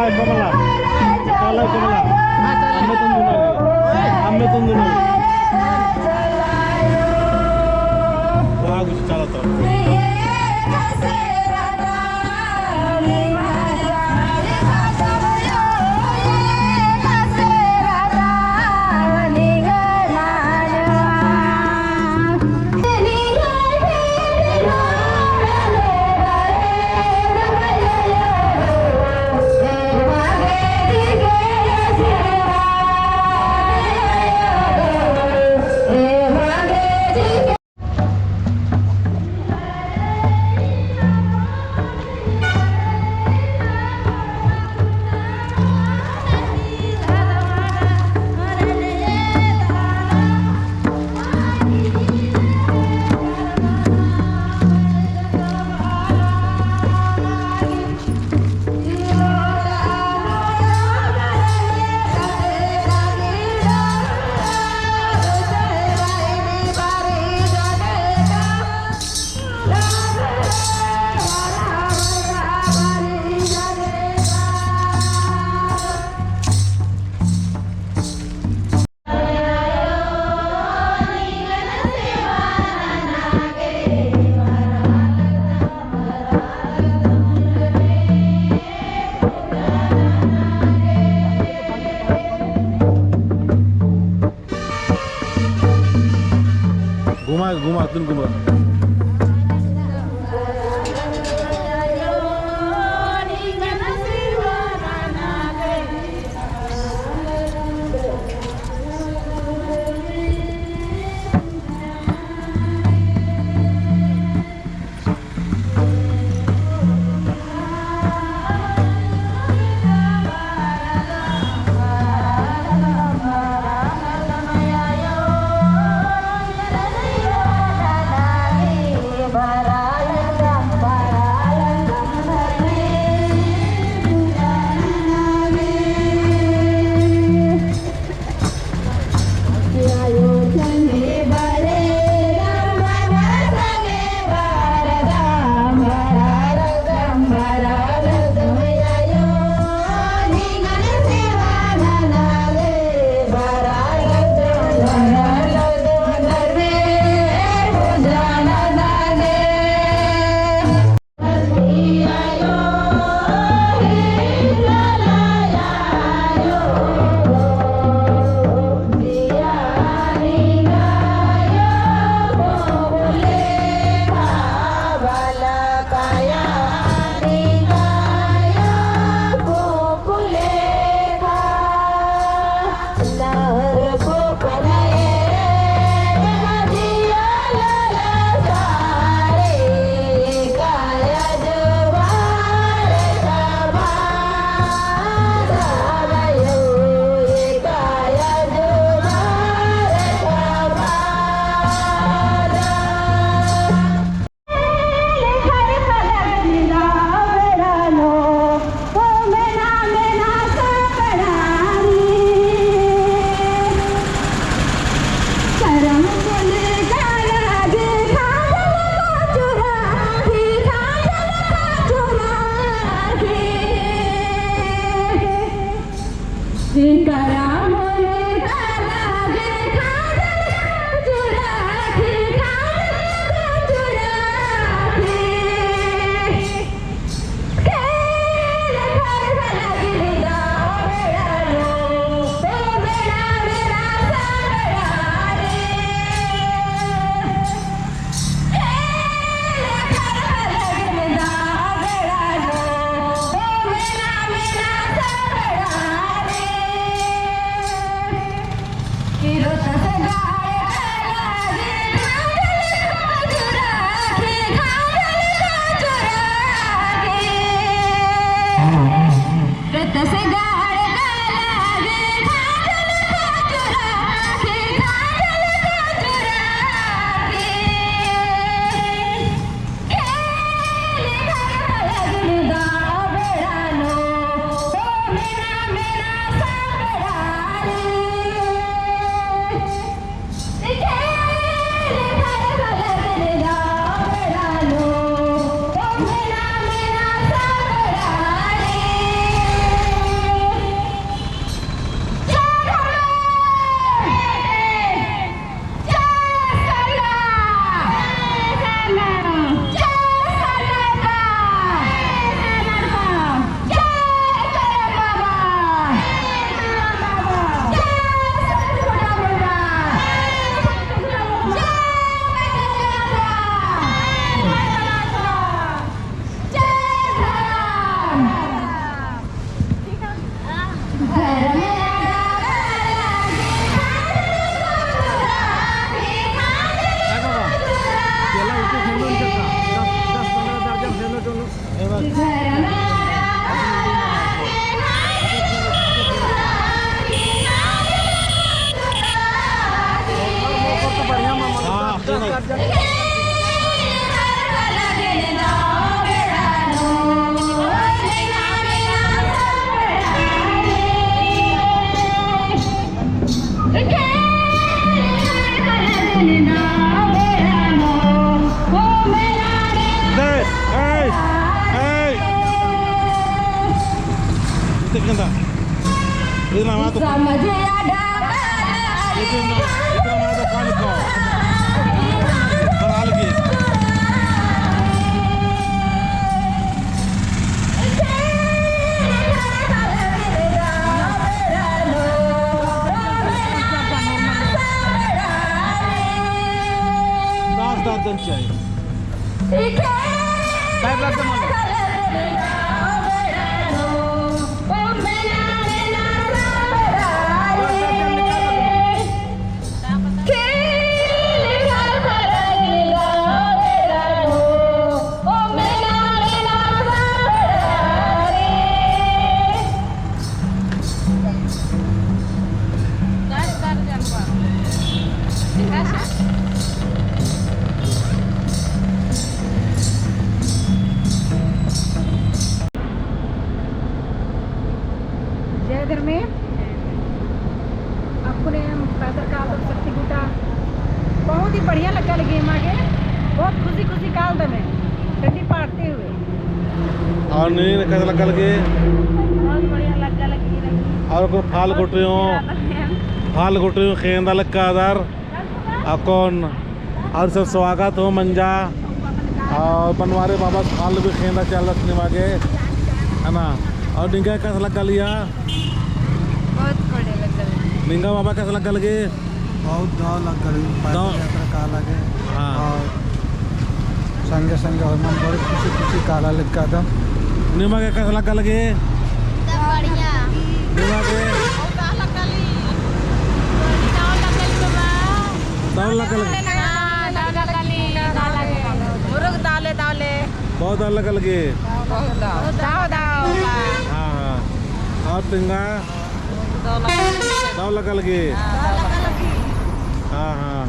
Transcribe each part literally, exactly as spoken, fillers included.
कमला, काला कमला। अम्मे तुम दुनो। अम्मे तुम दुनो। वाह, कुछ चला तो। घुमा, घुमा, तुन घुमा। देखना था। इतना हमारा तो, इतना, इतना हमारा तो पानी को। बराल की। दस दस दिन चाहिए। जय धर्मे, अक्कुन एम पैदल कालदम शक्ति गुटा। बहुत ही बढ़िया लग्गा लगी एमा गे, बहुत खुशी खुशी कालदम एम, डंडी पाड़ते हुए। और नीन कस लग्गा लगी? बहुत बढ़िया लग्गा लगी रही। और को फाल गुटरियो, फाल गुटरियो खेंदा लग्गा दर। अक्कुन और सब स्वागत हो मंजा। और बनवारी बाबा फाल भी खेंदा चलत निमा गे, है ना? और निंगा कस लग्गा लिया? बहुत बढ़िया लग्गा लगी। निंगा बाबा कस लग्गा लगी? बहुत दव लग्गा लगी, दव। पैदल यात्रा काला गे। हाँ। और संगे संगे होरमन बड़ी खुशी खुशी काला लग्गा दम। निमा गे कस लग्गा लगी? एकदम बढ़िया। निमा गे? बहुत दव लग्गा लगी। दव लग्गा लगी बाबा। दव लग्गा लगी। हाँ, दव लग्गा लगी, दव लग्गा लगी। मुरुग दव ले, दव ले। बहुत दव लग्गा लगी। बहुत दव। दव, दव। हाँ, हाँ। और तिंगा? दव लग्गा लगी। दव लग्गा लगी। हाँ, हाँ।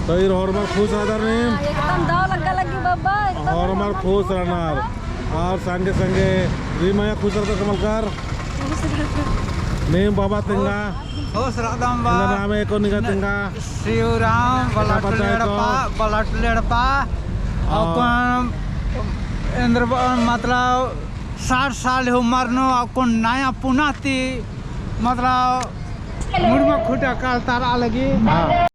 तो ईर होरमर खुश रअदर नीम? हाँ, एकदम दव लग्गा लगी बाबा, एकदम होरमर खुश रअनर। और संगे संगे रीमा अया खुश रअदर का मलकर? नीम बाबा तिंगा? खुश रअदम बा। निंगा नाम एको निंगा तिंगा? शिवराम, बलटल एड़पा, बलटल एड़पा। हाँ। अक्कुन एन्देर ब-, मतलब साठ साल उमर नू अक्कुन नया पुना ती, मतलब मुड़मा खुटा कालतारआ लगी। हाँ।